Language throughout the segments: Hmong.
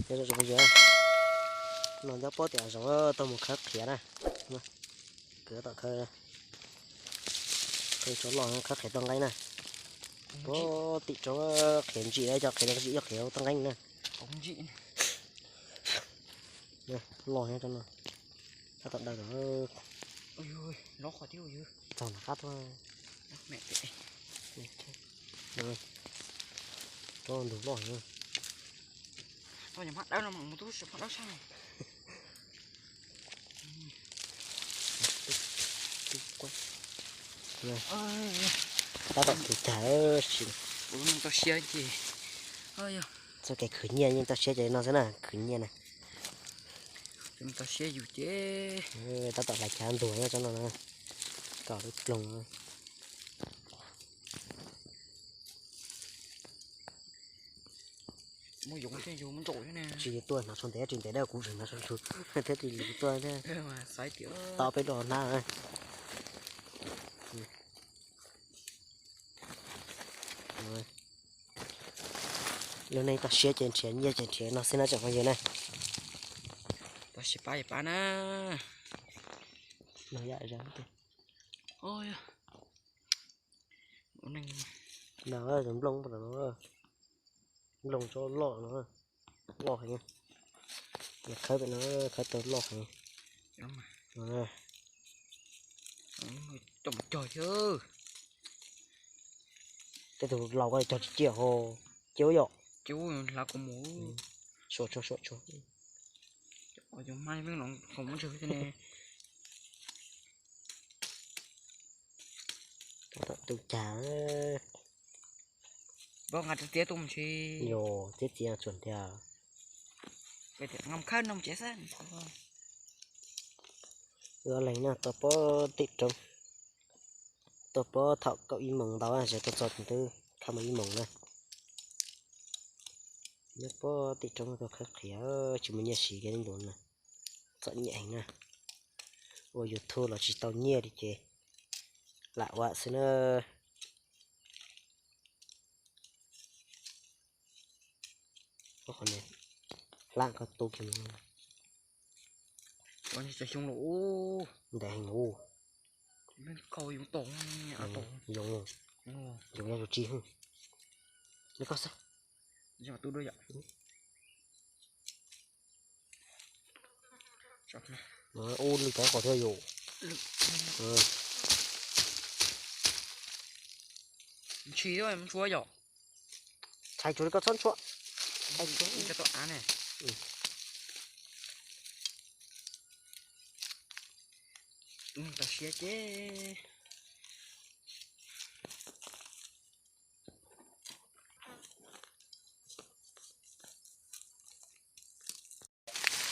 Zoo zoo yog no nyob pob tiam zoov tau mus khawb qhiav na. Kwv tom khawb, khawb tsob loj khawb qhiav toj nqeeb na. Pob tim tsob qhiav ntsim cov qhiav ntsim cov qhiav toj nqeeb na. Loj nyob tsob no. Tab tom daws tog nram qab tuaj. Tsob ntug loj. Tab tom tus cag tau siab ces txoj kev khwv nyiaj yeej tau siab ces no xwb na, khwv nyiaj na. Tau siab yus ces tab tom hlais chav ntuag nyob tsob no na, kom lub ploog. Tsis tuaj hnov sau ntev tsis ntev dab kuv tseem hnov sau ntshus thiab tsis tuaj thiab. Tau peb los hnab. Lub neej toj siab ces nrhiav nyiaj ces nrhiav no xwb na tsoom phooj ywg na. Toj siab pab pab na. No yam zoo tiag. No nplooj, nplooj tsob loj no, loj heev. Khawb pem no, khawb tau loj heev. Tej tus laus ko cog tsis ciaj ho, cia yom. Suam tsuag suam tsuag. Tus cag. Yog txiav txiav tsuam tiag. Ua leeg na, tau pob tim roob, tau pob thaum kaum ib moos ntau, tsis tau txog twb khab mus ib moos na. Nyob pob tim roob tau khawb qhiav tsis muaj nyiaj siv kiag li ntuas na. Txom nyem heev na. Ua YouTube los tsis tau nyiaj li ces lam ua xwb na. Hlab koj tu kiag mus. Ntev heev ub. Yoov, yoov yog tus tsis hwj. Li koj xwb. Ub lwj tau qhov thiab yom. Ntshis mus tshuab yom. Txhais tsuag li koj txhob ntshuab. Tau siab ces.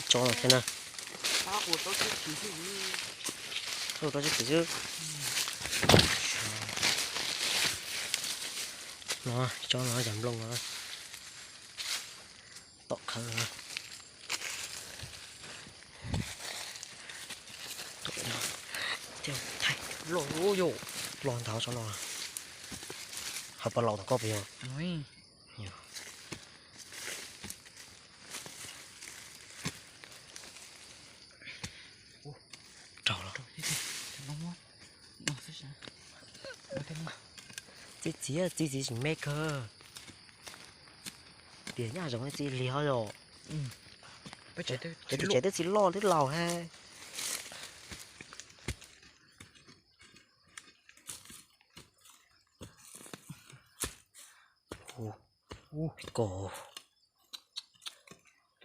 Tso no thiab na. Tso tso xwb. No, tso no yam nplooj no. Tom khawb no. Loj ntau tso no. Ho pas laus tom koj puas yog? Raug los. Txiv txiv, txiv txiv tseem me kawg. Tias nyaj zoov txiv lig ho yom. Cov txiv tsev twb txiv loj twb laus he. Kom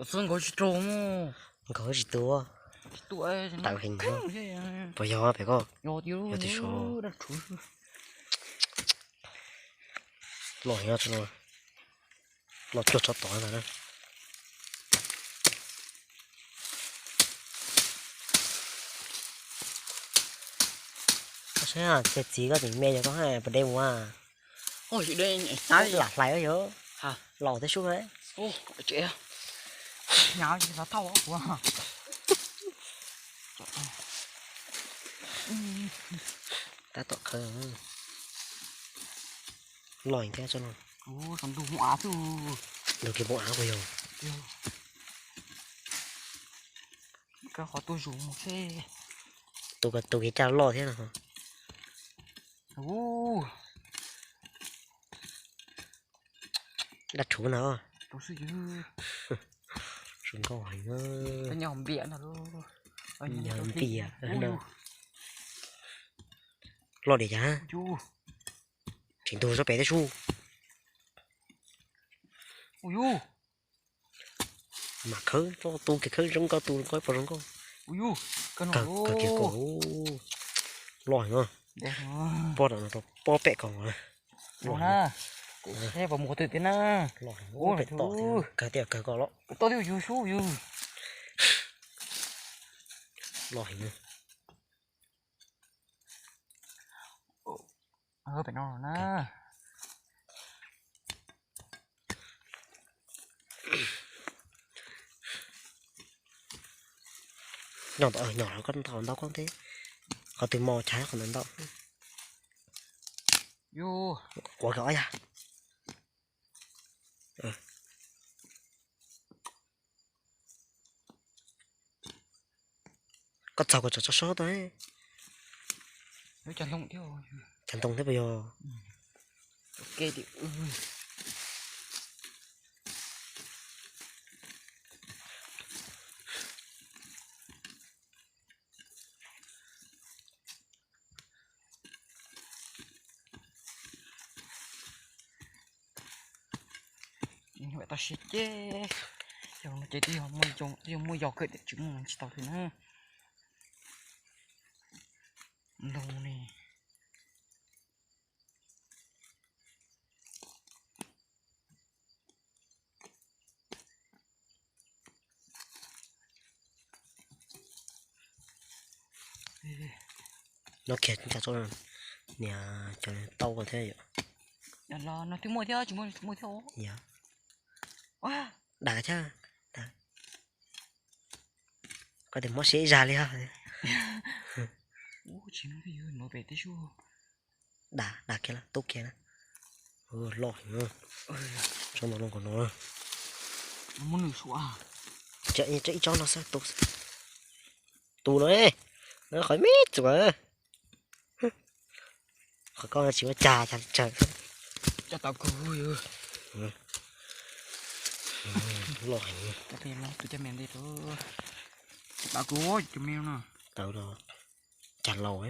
xwb nkawd tsis raug. Nkawd tsis tuav. Tawv heev. Puas yog pem koj? Yog tias so. Los yog tso, los cuag tso tod ntag na. Koj saib tias txiv koj tseem me yog koj hais pas dej mus. Lam hlais yog laus thiab sub. Tab tom khawb los thiab tso no. Ntug kiag npoo av puas yog? Koj qhov tuaj zus mus seb. Tus ko tus kiag caj loj thiab no. Dab rhuv no. Zoo nkauj heev. Npias no. Npias no. Loj diam cas. Tseem ntug tsob pem tib su. Mas khawb, tu kiag khawb zoo nkauj, tu zoo nkauj ib pob zoo nkauj. Kawg kiag kawg. Loj heev no. Pob no rau pob pem ko. Loj na. Mus qhov twg thiab na. Loj heev, pem tom thiab, kawg tiaj kawg ko los. Tom thiab yus sub yus. Loj heev. Pem no na. Nyob ntawm, nyob koj ntau ntau koj thiab. Qhov twg mos chav qhov ntawd ntau. Quav kiag ob yag. Koj txog koj tso tsob sob tau. Cas ntoo thiab puas yog? Tau siab ces, yog no ces twb yog muaj yos kawg tiam tsis muaj tsis tau li na. Ntoo ne. No kiag cas tso niam cov tau ko thiab yom. Los no twb muaj thiab, tsis muaj muaj thiab. Dam thiab, dam. Koj tias muab siab ib zag li os. Tsis muaj peb yus no pem tib su. Dam, dam kiag lawm, tu kiag na. Loj heev. Tsob no loj nkaus no. Ib tsob no xwb, tu xwb. Tu no, qhov me txuas. Qhov koj tsis ua cas, cas tsawg. Cas tau kug. Loj heev. Tus cas me ntawd, tau kug tus me no. Tawv los cas laus.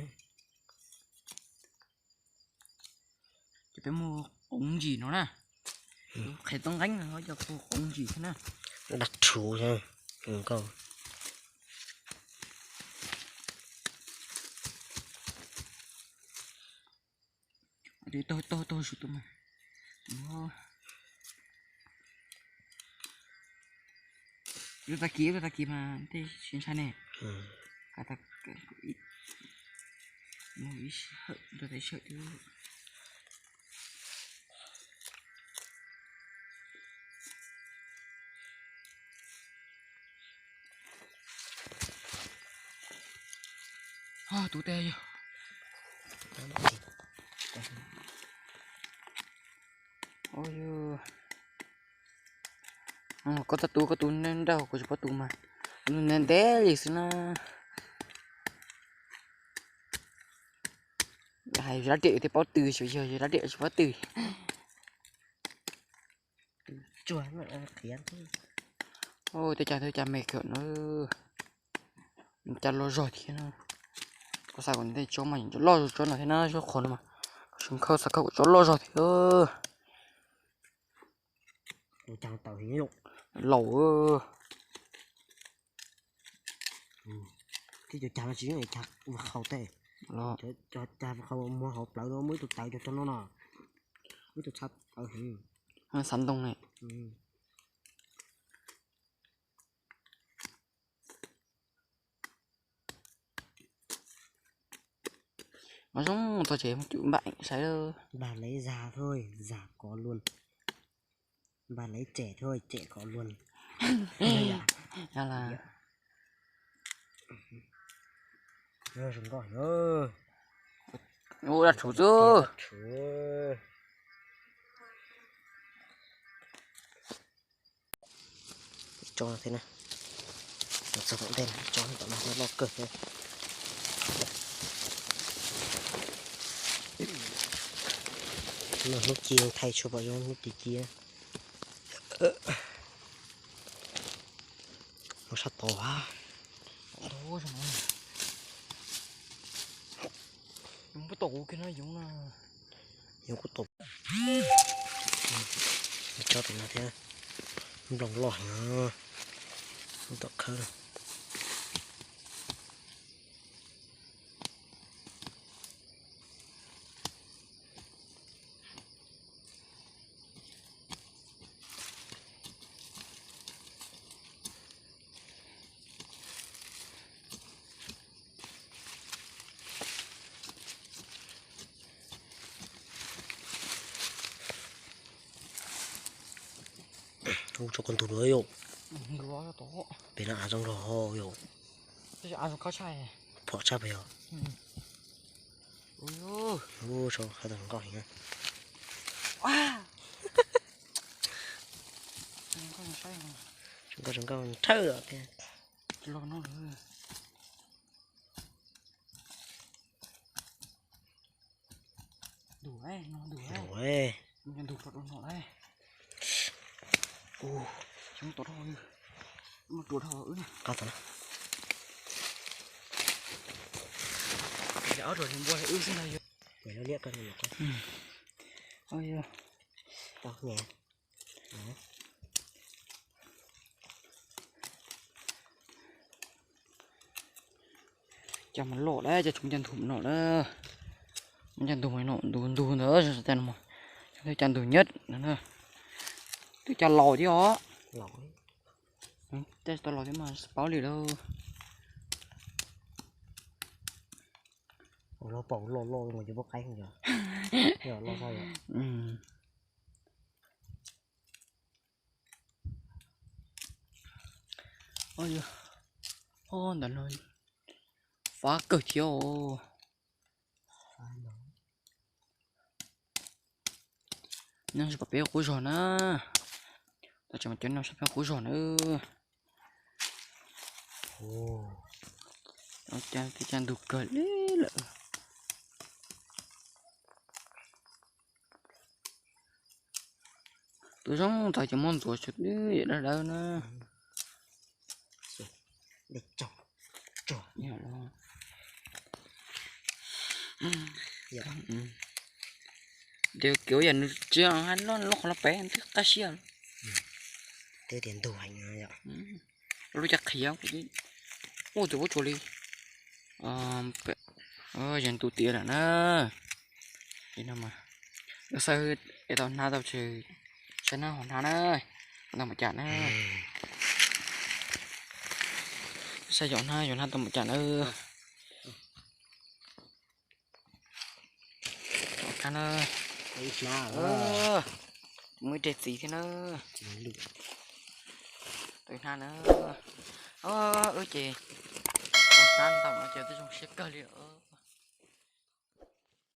Ces peb muag qoov ntsim no na. Qhov toob nqeeb no yog kuv qoov ntsim thiab na. Dab rhuv nkauj. Taug taug taug su tus mas. Ib tag kis, ib tag kis mas tej tsis ntshai ne. Ib sij hawm, ib sij hawm. Tus tej yog. Koj txhob tu, koj tu nrauj, kuv tsis paub tu mas. Ntev ntev li xwb na. Hais yog lab riam thiaj paub tw, yog yog lab riam tsis paub tw. Tej cas tej cas me kawg no. Cas loj zog thiab na. Koj xav kom tej tsob mas loj zog tsob no thiab na, tsob qhov no mas. Koj xav khawb kom tsob loj zog thiab. Laus. Thiab cov cas no tsis yeej cas vag qhau tej. Cov cas vag qhau muag hauv plawv no muaj ib tug tawv cov tsob no no. Muaj ib tug txha tawv heev. Xav ntoo ne. Mas zoo txog tsev mus cwm npam saib lawm. Npam lawv zas thôi, zas kov luôn. Npam lawv tsem thôi, tsem kov luôn. Zoo nkauj. Ua dab rhuv xwb. Tso thiab na. Txog tom ntej no, tso tom no thiab loj kawg thiab. No hnub ci thaij tshuaj pom zoo hnub ci ci. Mus sab tod. Yoov kuj tau. Yoov kuj tau. Tso tim no thiab. Nploos loj heev. Tom khawb. Hu tso koj ntug dua yom. Pem no av zoo nkauj yom. Phom tshaj pes yom. Hu tso qhov tau nkauj heev. Zoo nkauj zoo nkauj nthawj os thiab. Ntug, ntug, ntug. Qab tod na. Ob rau npua wb xwb ntag yog. Niam lub liab koj niam koj. Tau niam. Cov mas loj lawm, cov tsoom cov ntug no lawm. Cov ntug no, ntug ntug ntawd, cov ntug nyab no, twb cov laus thiab os. Tej tau laus thiab mas tsis paub li lauj. Loj paum loj loj mus cov pub qaib yom. Loj. Ntawm no fab kawg thiab os. Nyob zoo peb qub zog na. Tau tseem cov nyob zoo peb qub zog na. Cov ntug kawg li lawm. Tus zoo ntawd ces muab ntxuav tsuas dawb dawb na. Ces kiv yam nws tsis hais loj qhov no pem twb qab siab. Twb tias ntug heev yom. Lub caj qhiav kuv ua tus ua tsuas li. Yeej ntu tiav lawm na. Li no mas xav es tau hnab tau tseg, saib hnab hauv hnab na, tau npaum cas na. Saib yog hnab yog hnab tau npaum cas na. Hnab na, muaj ib reg txiv thiab na. Tau hnab na, wb ces hnab ntau no ces twb zoo siab kawg li os.